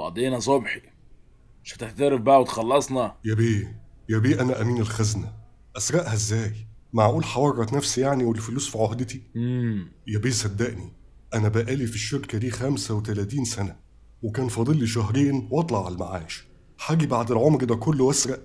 وبعدين يا صبحي مش هتعترف بقى وتخلصنا؟ يا بيه يا بيه، انا امين الخزنة، اسرقها ازاي؟ معقول هورط نفسي يعني والفلوس في عهدتي؟ يا بيه صدقني، انا بقالي في الشركة دي 35 سنة، وكان فاضل لي شهرين واطلع على المعاش. هاجي بعد العمر ده كله واسرق؟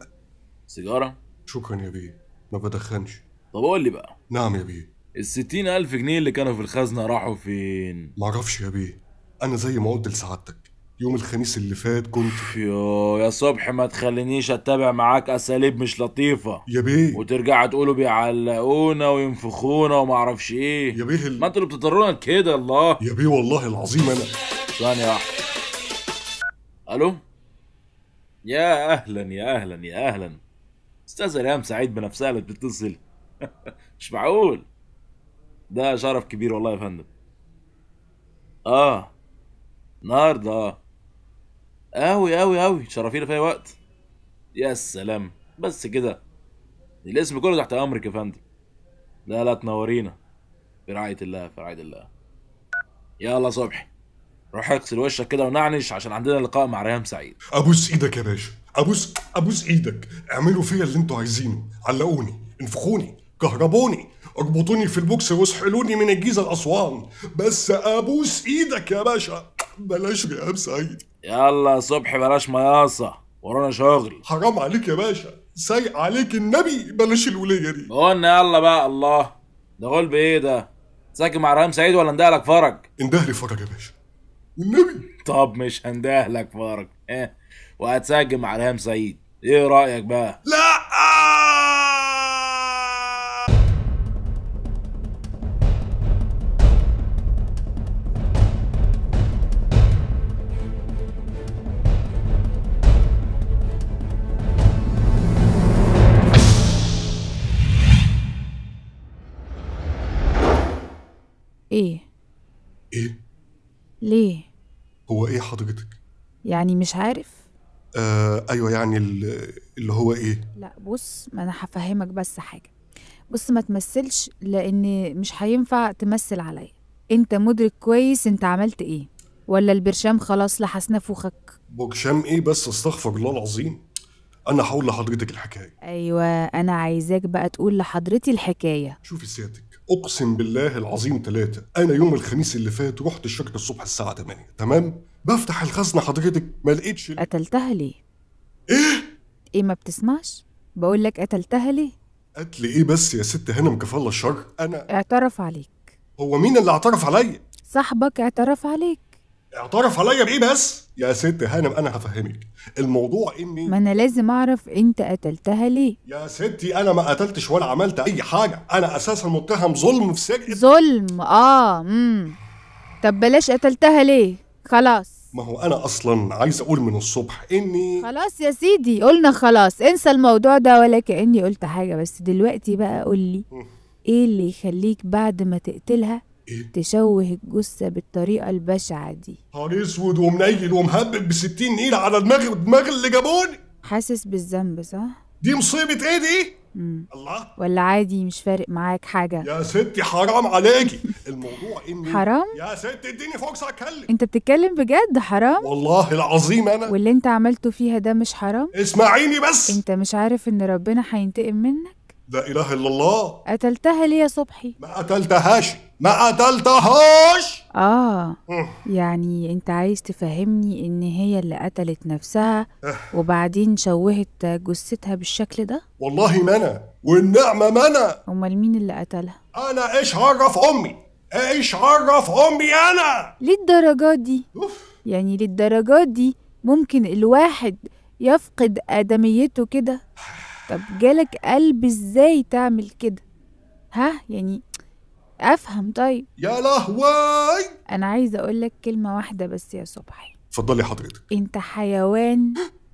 سيجارة؟ شكرا يا بيه، ما بدخنش. طب قول لي بقى. نعم يا بيه. ال60,000 جنيه اللي كانوا في الخزنة راحوا فين؟ معرفش يا بيه، انا زي ما قلت لسعادتك يوم الخميس اللي فات كنت. يو يا صبحي، ما تخلينيش اتبع معاك اساليب مش لطيفة يا بيه، وترجعوا تقولوا بيعلقونا وينفخونا وما اعرفش ايه يا بيه. ما انتوا اللي بتضطرونا لكده. الله يا بيه والله العظيم انا. ثانية واحدة. الو، يا اهلا يا اهلا يا اهلا، استاذه ريهام سعيد بنفسها اللي بتتصل. مش معقول، ده شرف كبير والله يا فندم. النهارده اوي اوي اوي، تشرفينا في اي وقت. يا سلام، بس كده الاسم كله تحت امرك يا فندم. لا لا تنورينا، في رعاية الله في رعاية الله. يلا صبحي روح اغسل وشك كده ونعنش عشان عندنا لقاء مع ريهام سعيد. ابوس ايدك يا باشا، ابوس ايدك، اعملوا فيا اللي انتوا عايزينه، علقوني، انفخوني، كهربوني، اربطوني في البوكس واسحلوني من الجيزة لاسوان، بس ابوس ايدك يا باشا بلاش ريهام سعيد. يلا يا صبحي بلاش مياصه، ورانا شغل. حرام عليك يا باشا، سايق عليك النبي، بلاش الوليه دي. قلنا يلا بقى. الله، ده غلب ايه ده؟ ساكن مع ريهام سعيد ولا اندهلك فرج؟ اندهلي فرج يا باشا والنبي. طب مش هندهلك فرج، ايه وهتسجل مع ريهام سعيد، ايه رايك بقى؟ لا. ايه؟ ايه؟ ليه؟ هو ايه حضرتك؟ يعني مش عارف؟ ايوه، يعني اللي هو ايه؟ لا بص، ما انا هفهمك بس حاجة. بص ما تمثلش، لان مش هينفع تمثل عليا. انت مدرك كويس انت عملت ايه، ولا البرشام خلاص لحس نافوخك؟ برشام ايه بس، استغفر الله العظيم. انا هقول لحضرتك الحكاية. ايوه انا عايزاك بقى تقول لحضرتي الحكاية. شوفي سيادتك، اقسم بالله العظيم 3، انا يوم الخميس اللي فات رحت الشركة الصبح الساعة 8، تمام؟ بفتح الخزنة حضرتك ما لقيتش. قتلتها ليه؟ ايه؟ ايه ما بتسمعش؟ بقول لك قتلتها ليه؟ قتل ايه بس يا ست هانم، كفى الله الشر. انا اعترف عليك. هو مين اللي اعترف عليا؟ صاحبك اعترف عليك. اعترف عليا بايه بس؟ يا ست هانم انا هفهمك الموضوع. اني ما انا لازم اعرف انت قتلتها ليه. يا ستي انا ما قتلتش ولا عملت اي حاجة، انا اساسا متهم ظلم في سرقه. ظلم؟ طب بلاش قتلتها ليه، خلاص. ما هو انا اصلا عايز اقول من الصبح اني خلاص يا سيدي، قلنا خلاص، انسى الموضوع ده ولا كاني قلت حاجة. بس دلوقتي بقى قول لي ايه اللي يخليك بعد ما تقتلها إيه؟ تشوه الجثة بالطريقة البشعة دي؟ نهار اسود ومنيل ومهبب ب60 نيلة على دماغي ودماغ اللي جابوني. حاسس بالذنب صح؟ دي مصيبة ايه دي؟ الله، ولا عادي مش فارق معاك حاجة؟ يا ستي حرام عليكي، الموضوع اني حرام؟ يا ستي اديني فرصة اتكلم. انت بتتكلم بجد؟ حرام؟ والله العظيم انا. واللي انت عملته فيها ده مش حرام؟ اسمعيني بس. انت مش عارف ان ربنا هينتقم منك؟ لا اله الا الله. قتلتها ليه يا صبحي؟ ما قتلتهاش، ما قتلتهاش. يعني انت عايز تفهمني ان هي اللي قتلت نفسها وبعدين شوهت جثتها بالشكل ده؟ والله ما انا، والنعمة ما انا. امال مين اللي قتلها؟ انا ايش عرف امي؟ ايش عرف امي انا؟ ليه الدرجات دي؟ يعني للدرجات دي ممكن الواحد يفقد ادميته كده؟ طب جالك قلب ازاي تعمل كده؟ ها يعني افهم. طيب يا لهوي، انا عايزه اقول لك كلمة واحدة بس يا صبحي. اتفضلي حضرتك. انت حيوان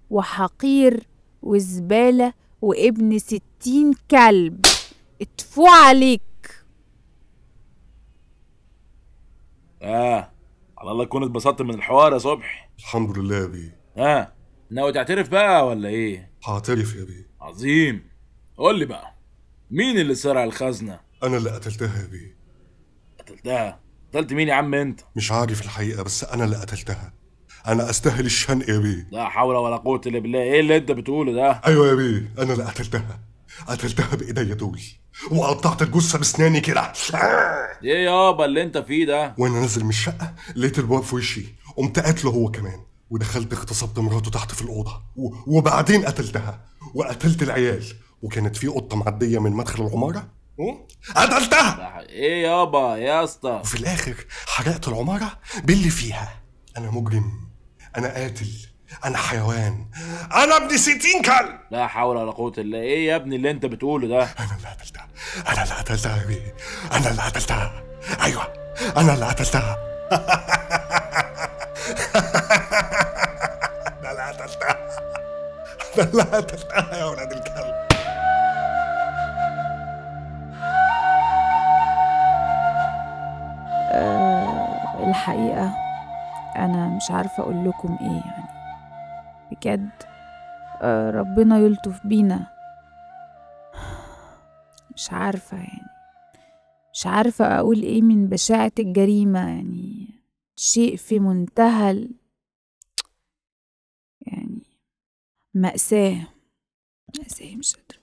وحقير وزباله وابن 60 كلب، اتفو عليك. على الله تكون اتبسطت من الحوار يا صبحي. الحمد لله يا بيه. ناوي تعترف بقى ولا ايه؟ هعترف يا بيه. عظيم. قول لي بقى، مين اللي سرق الخزنة؟ انا اللي قتلتها يا بيه. قتلتها؟ قتلت مين يا عم انت؟ مش عارف الحقيقة، بس انا اللي قتلتها. انا استاهل الشنق يا بيه. لا حول ولا قوة الا بالله، ايه اللي انت بتقوله ده؟ ايوه يا بيه، انا اللي قتلتها، قتلتها بايديا دول، وقطعت الجثة بسناني كده. ايه يابا اللي انت فيه ده؟ وانا نازل من الشقة لقيت البواب في وشي، قمت قاتله هو كمان، ودخلت اغتصبت مراته تحت في الاوضة، وبعدين قتلتها وقتلت العيال، وكانت في قطة معدية من مدخل العمارة قتلتها. ايه يابا يا اسطى؟ وفي الاخر حرقت العمارة باللي فيها. انا مجرم، انا قاتل، انا حيوان، انا ابن 60 كلب. لا حول ولا قوة الا، ايه يا ابني اللي انت بتقوله ده؟ انا اللي قتلتها، انا اللي قتلتها يا بيه، انا اللي قتلتها، ايوه انا اللي قتلتها. انا اللي قتلتها، انا اللي قتلتها يا ولاد الكلب. الحقيقة أنا مش عارفة أقول لكم إيه يعني، بجد ربنا يلطف بينا. مش عارفة يعني، مش عارفة أقول إيه من بشاعة الجريمة، يعني شيء في منتهى يعني مأساة، مأساة، مش قادرة.